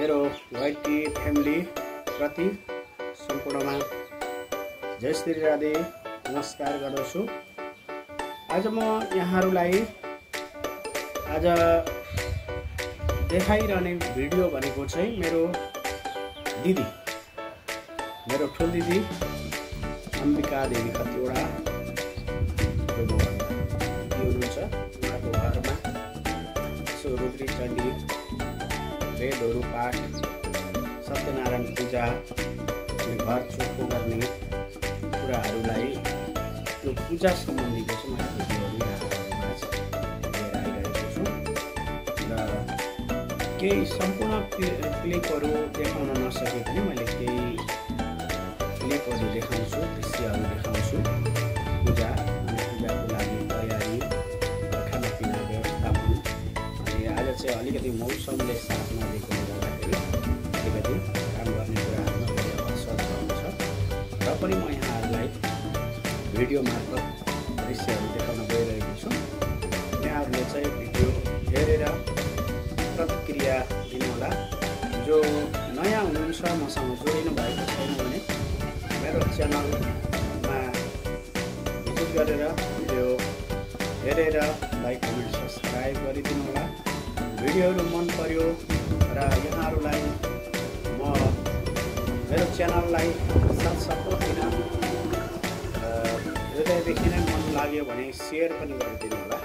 मेरो वाइटी फ्यामिली प्रति सम्पूर्णमा जय श्री राधे नमस्कार गर्दछु। आज म यहाँहरूलाई आज देखाइरहने भिडियो भनेको चाहिँ मेरो दिदी, मेरो ठुल दिदी अम्बिका देवी कतिवटा हुनुहुन्छ। उहाँको घरमा यसो रुद्री चण्डी, वेदहरू पाठ, सत्यनारायण पूजा, घर चोखो गर्ने कुराहरूलाई त्यो पूजा सम्बन्धीको चाहिँ मैले भिडियोहरू यहाँहरूमा लिएर आइरहेको छु र केही सम्पूर्ण क्लिपहरू देखाउन नसके पनि मैले केही क्लिपहरू देखाउँछु, दृश्यहरू देखाउँछु। पूजा अनि पूजाको लागि तयारी, खानापिना व्यवस्थापन, अनि आज चाहिँ अलिकति मौसमले साथ नदिएकोले गर्दाखेरि अलिकति काम गर्ने कुराहरूमा धेरै असर पर्छ। र पनि म यहाँहरूलाई भिडियो मार्फत दृश्यहरू देखाउन गइरहेको छु। यहाँहरूले चाहिँ भिडियो हेरेर प्रतिक्रिया दिनुहोला। जो नयाँ हुनुहुन्छ, मसँग जोडिनु भएको छैन भने मेरो च्यानलमा भिजिट गरेर भिडियो हेरेर लाइक कमेन्ट सब्सक्राइब गरिदिनु होला। भिडियोहरू मन पर्यो र यहाँहरूलाई म मेरो च्यानललाई साथसाथै किन हृदयदेखि नै मन लाग्यो भने सेयर पनि गरिदिनु होला।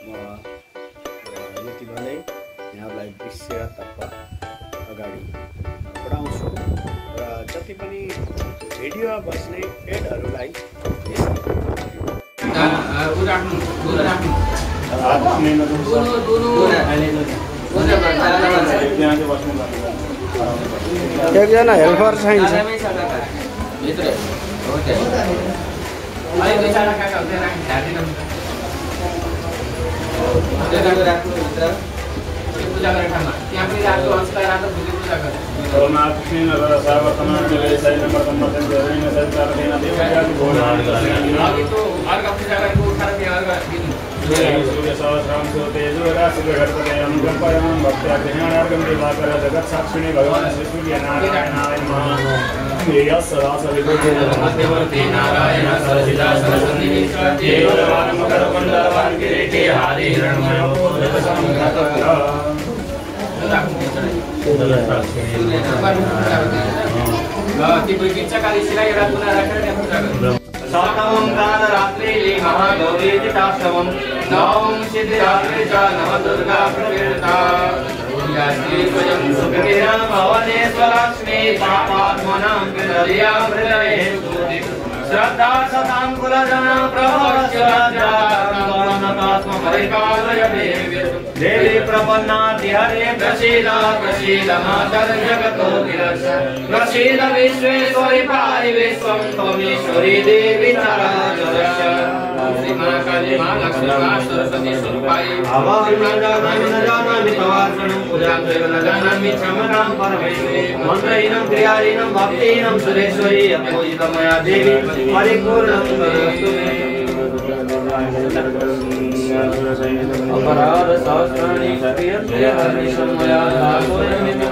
म यति भन्दै यहाँहरूलाई दृश्यतर्फ अगाडि बढाउँछु र जति पनि भिडियो बस्ने एडहरूलाई एकजना हेल्पर चाहिन्छ। पूजा गरेर ठाउँमा त्यहाँ पनि रातो अंशलाई रातो भुजी पूजा गरे। अघि त्यो अर्घ पूजा गरेको उठाएर त्यहाँ अर्घ दिनु। जगत साक्षिणी भगवान श्री सूर्य नारायण मध्यवर्ती नारायण सरसिजा सरस्वती मकरकुंडलवान किरीटी हारी हिरण्मय सातमं कालरात्रि महागौरी चिताष्टमं नवं सिद्धिरात्रि च नवदुर्गा प्रकीर्ता स्वयं सुखदेहा भवनेश्वरास्मि पापात्मनां विदर्या हृदये श्रद्धा सतांकुलजना देवी प्रपन्नाति हरे प्रसीद प्रसीद मातर जगतो प्रसीद विश्वेश्वरी पारि विश्वं त्वमीश्वरी देवी ताराजरस्य श्री महाकाली महालक्ष्मी सरस्वती स्वरूपाय जानामि तवार्चनं पूजां च न जानामि क्षमतां परमेश्वरी मन्त्रहीनं क्रियाहीनं भक्तिहीनं सुरेश्वरी अपूजितं मया देवी परिपूर्णं करोतु मे। अपराध सहस्राणि क्रियन्ते हरिशं मया दासोऽयमिति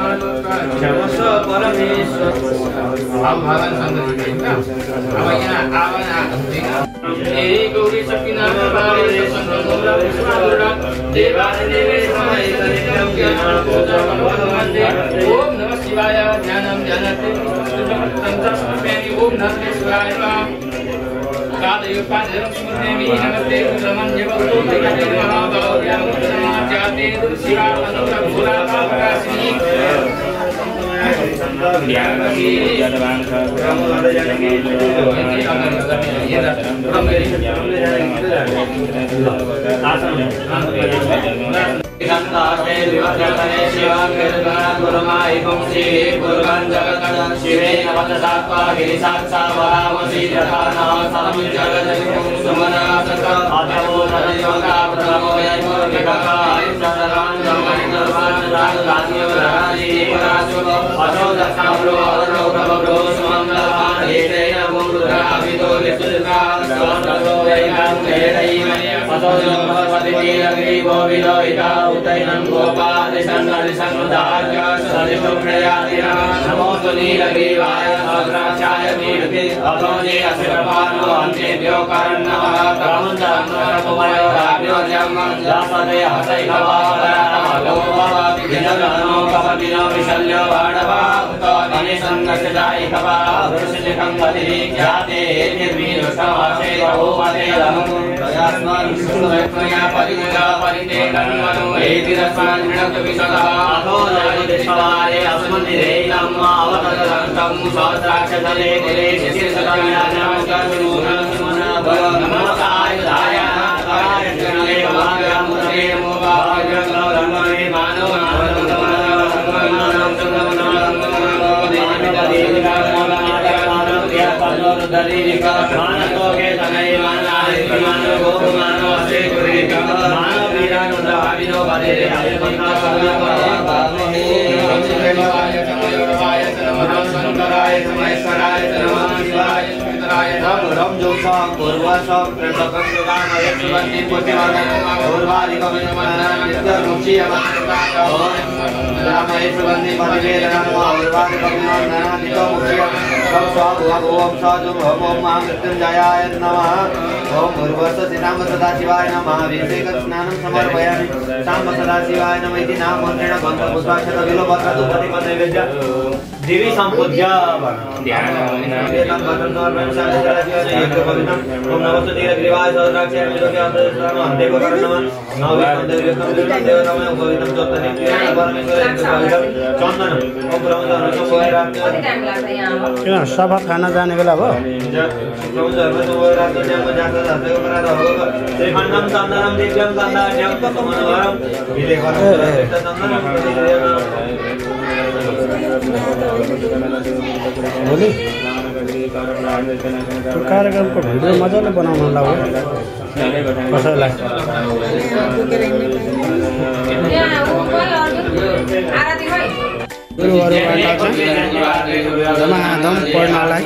क्षमस्व परमेश्वर। हम भगवान संतति अब यहाँ आवना हे गौरी शक्ति नाम बारे संतोषा विश्वासुरा देवानि देवे समय करितं ज्ञानं पूजा भगवन्ते ओम नमः शिवाय ज्ञानं जनते तंत्रस्मृति ओम नमः शिवाय कालयुगादिरं स्मृतिमि नमस्ते ब्रह्मण्यवतो जगते महाभाव्यां समाज्याते शिवा अनुग्रह भूला प्रकाशिनी ज्ञानकी जडवांश ब्रह्मजनकी गंगास्ते विवज्रतने शिवां गुरुमायिकं श्री गुरुगं जगतं शिवे नवदसात्वा गिरिसाक्षा वरामसि यथा न समं जगदनिकं सुमनासकं अधमो नदियोगा प्रभो यमो विभकाय सदरान् जमनि निर्वाण राजगान्यवराणि पराशु अथो दशाब्रो अवरो प्रभो सुमंगलवान् हेतेन गुरुराभितो विसुद्धा स्वन्दो वैनां हेरैमय अथो जन्मपति नीलगिरि गोविलो हिता उतैनं गोपाल सन्नरि सन्नदार्य सरिप सुप्रयाति नमोस्तु नीलग्रीवाय सहस्राक्षाय मीडते अतोजे असिरपानो अन्तेभ्यो करन्नमः ब्रह्मचर्मोपमयो राभ्यो जन्मं जापदे हसैकवावरामगोपः विजगनो कपतिनो विशल्यो वाडवा उतो निसन्नसिदायिकवा वृषिकं वदिरीख्याते निर्मीरुषमासे बहुमते तयास्मान् सुरत्मया परिमुजा परिते कन्मनो एतिरस्मान् नृणक विशदः अतो जयदिशवारे अस्मन्निरेयम् अवतरन्तं सहस्राक्षतले तिले शिशिरसकल्या नमस्कारुणा नमस्कार दाय नाराय जने महागणपते मोगायंगलमणे मानव मृत्युंजयाय नमः ओम भूर्भुवस्सु श्रीराम सदाशिवाय नमः अभिषेकस्नानं समर्पयामि साम्ब सदाशिवाय नमः इति नाममन्त्रेण बन्धपुष्पाक्षत विलोपत्रदुपतिपदैवेद्य देवी सम्पूज्य ध्यानं वदनं समर्पयामि सदाशिवाय यज्ञपवित्रं ओम नमस्ते नीलग्रीवाय सहस्राक्षाय मीडते अन्तरिक्षं अन्तेकरणं नवविष्णुं देवयकं देवरामय उपवितं चोत्तरे परमेश्वरं चन्दनं ओम ब्रह्मचर्म किन सभा खाना जाने बेला भयो श्रीखण्डं चन्दनं दिव्यं चन्दाढ्यं मनोहरं भोलि कार्यक्रमको भिडियो मजाले बनाउन लाग्यो कसैलाई धमाधम पढ्नलाई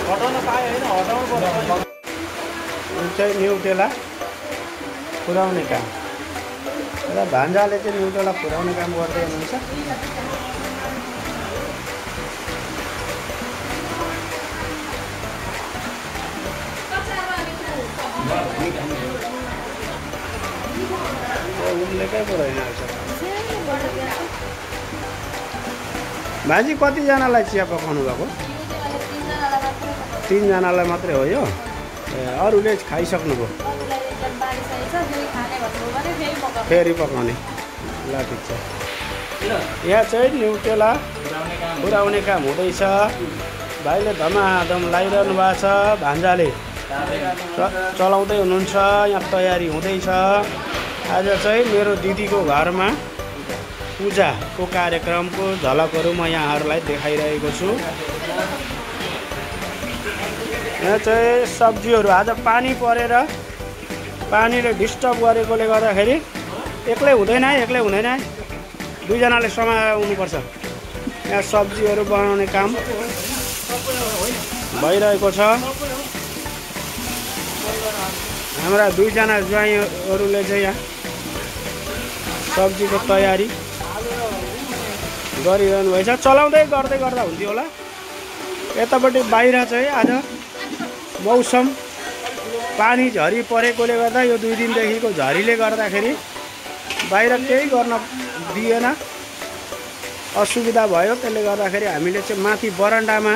हटाउन पाए होइन हटाउनु पर्छ यो चाहिँ न्युटेला पुर्याउने काम र भान्जाले चाहिँ न्युटेला पुर्याउने काम गर्दै हुनुहुन्छ। उम्लेकै पो रहेन भाजी कतिजनालाई चिया पकाउनु भएको? 3 जनालाई मात्रै हो यो? अरूले खाइसक्नुभयो? फेरि पकाउने। ल ठिक छ। यहाँ चाहिँ न्युटेला पुर्याउने काम हुँदैछ। भाइले धमाधम लगाइरहनु भएको छ। भान्जाले चलाउँदै हुनुहुन्छ। यहाँ तयारी हुँदैछ। आज चाहिँ मेरो दिदीको घरमा पूजाको कार्यक्रमको झलकहरू म यहाँहरूलाई देखाइरहेको छु। यहाँ चाहिँ सब्जीहरू आज पानी परेर पानीले डिस्टर्ब गरेकोले गर्दाखेरि एक्लै हुँदैन 2 जनाले समाउनुपर्छ। यहाँ सब्जीहरू बनाउने काम भइरहेको छ। हाम्रा 2 जना ज्वाइँहरूले चाहिँ यहाँ सब्जीको तयारी गरिरहनु भएछ। चलाउँदै गर्दै गर्दा हुन्थ्यो होला। यतापट्टि बाहिर चाहिँ आज मौसम पानी झरी परेकोले गर्दा यो 2 दिनदेखिको झरीले गर्दाखेरि बाहिर केही गर्न दिएन, असुविधा भयो। त्यसले गर्दाखेरि हामीले चाहिँ माथि बरन्डामा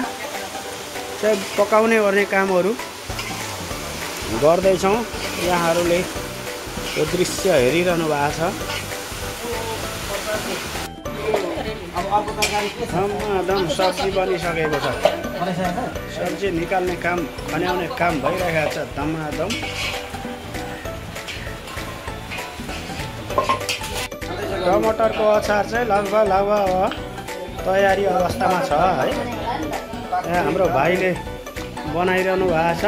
चाहिँ पकाउने गर्ने कामहरू गर्दैछौँ। यहाँहरूले यो दृश्य हेरिरहनु भएको छ। धमाधम सब्जी बनिसकेको छ। सब्जी निकाल्ने काम बनाउने काम भइरहेको छ धमाधम। टमाटरको अचार चाहिँ लगभग तयारी अवस्थामा छ है। यहाँ हाम्रो भाइले बनाइरहनु भएको छ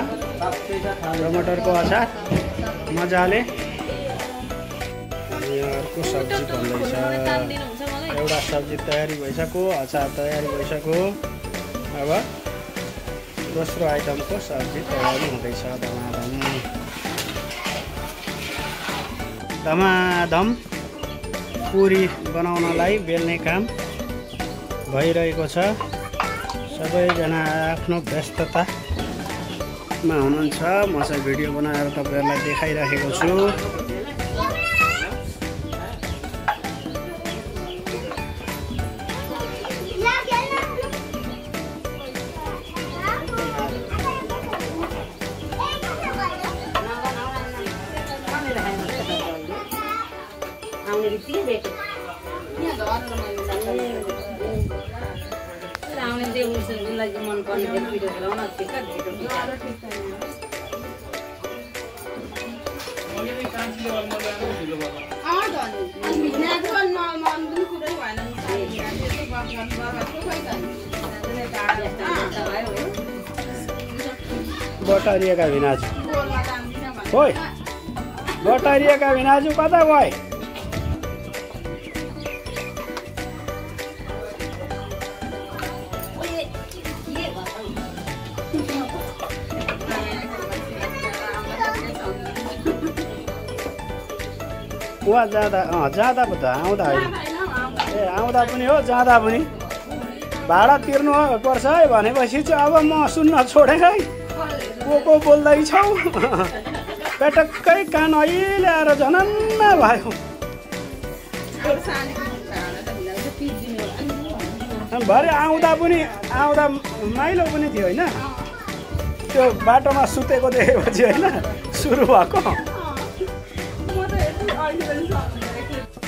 टमाटरको अचार मजाले। अर्को सब्जी बन्दैछ। एउटा सब्जी तयारी भइसक्यो, अचार तयारी भइसक्यो। अब दोस्रो आइटमको सब्जी तयारी हुँदैछ धमाधम। पुरी बनाउनलाई बेल्ने काम भइरहेको छ। सबैजना आफ्नो व्यस्ततामा हुनुहुन्छ। म चाहिँ भिडियो बनाएर तपाईँहरूलाई देखाइरहेको छु। बटारिएका भिनाजु ओइ बटारिएका भिनाजु कता गए? वहाँ जाँदा पो त आउँदा होइन। ए आउँदा पनि हो जाँदा पनि भाडा तिर्नु पर्छ है भनेपछि चाहिँ अब म सुन्न छोडेँ है। को बोल्दैछौ? पेटक्कै कान अहिले आएर झनन्न भयो। भरे आउँदा माइलो पनि थियो होइन? त्यो बाटोमा सुतेको देखेपछि होइन सुरु भएको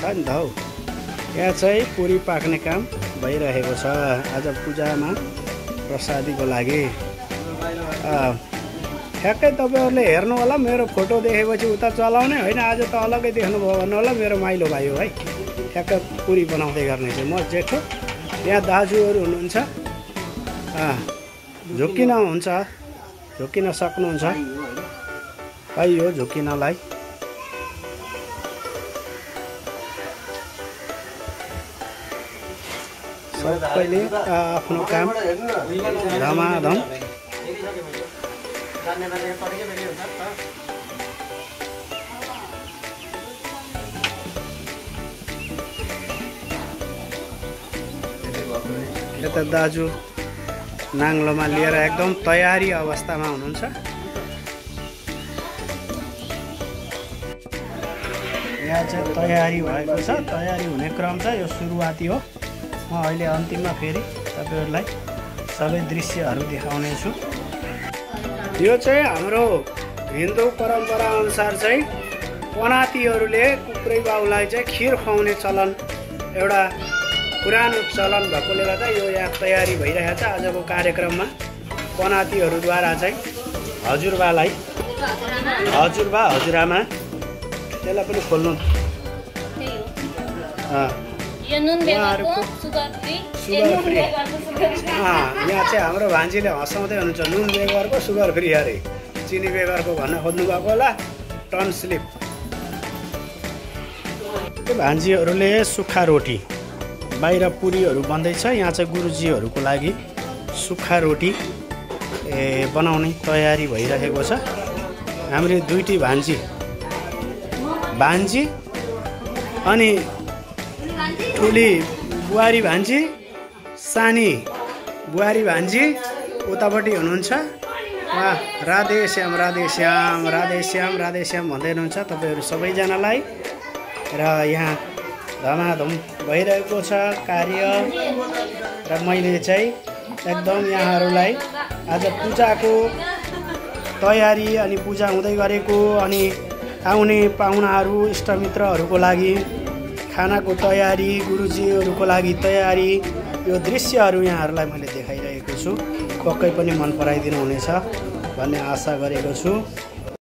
नि त हौ। यहाँ चाहिँ पुरी पाक्ने काम भइरहेको छ आज पूजामा प्रसादीको लागि। ठ्याक्कै तपाईँहरूले हेर्नु होला। मेरो फोटो देखेपछि उता चलाउने होइन। आज त अलग्गै देख्नुभयो भन्नु होला। मेरो माइलो भाइ हो है। ठ्याक्कै पुरी बनाउँदै गर्ने चाहिँ म जेठो। यहाँ दाजुहरू हुनुहुन्छ। झुक्किन सक्नुहुन्छ। पाइयो झुक्किनलाई। सबैले आफ्नो काम धमाधम यता दाजु नाङ्लोमा लिएर एकदम तयारी अवस्थामा हुनुहुन्छ। यहाँ चाहिँ तयारी भएको छ, तयारी हुने क्रम छ, यो सुरुवाती हो। म अहिले अन्तिममा फेरि तपाईँहरूलाई सबै दृश्यहरू देखाउने छु। यो चाहिँ हाम्रो हिन्दू परम्परा अनुसार चाहिँ पनातीहरूले कुक्रै बाउलाई चाहिँ खिर खुवाउने चलन एउटा पुरानो चलन भएकोले गर्दा यो यहाँ तयारी भइरहेको छ। आजको कार्यक्रममा पनातीहरूद्वारा चाहिँ हजुरबा हजुरआमा त्यसलाई पनि खोल्नु यहाँ चाहिँ हाम्रो भान्जीले हँसाउँदै हुनुहुन्छ, नुन बेगरको सुगर फ्री अरे, चिनी बेगरको भन्न खोज्नु भएको होला, टन स्लिप। भान्जीहरूले सुक्खा रोटी, बाहिर पुरीहरू बन्दैछ, यहाँ चाहिँ गुरुजीहरूको लागि सुक्खा रोटी बनाउने तयारी भइरहेको छ। हाम्रो दुईटी भान्जी अनि ठुली बुहारी भान्जी, सानी बुहारी भान्जी उतापट्टि हुनुहुन्छ। उहाँ राधे श्याम राधे श्याम राधे श्याम राधे श्याम भन्दै हुनुहुन्छ तपाईँहरू सबैजनालाई। र यहाँ धमाधम भइरहेको छ कार्य र मैले चाहिँ एकदम यहाँहरूलाई आज पूजाको तयारी अनि पूजा हुँदै गरेको अनि आउने पाहुनाहरू इष्टमित्रहरूको लागि खानाको तयारी, गुरुजीहरूको लागि तयारी, यो दृश्यहरू यहाँहरूलाई मैले देखाइरहेको छु। पक्कै पनि मन पराइदिनु हुनेछ भन्ने आशा गरेको छु।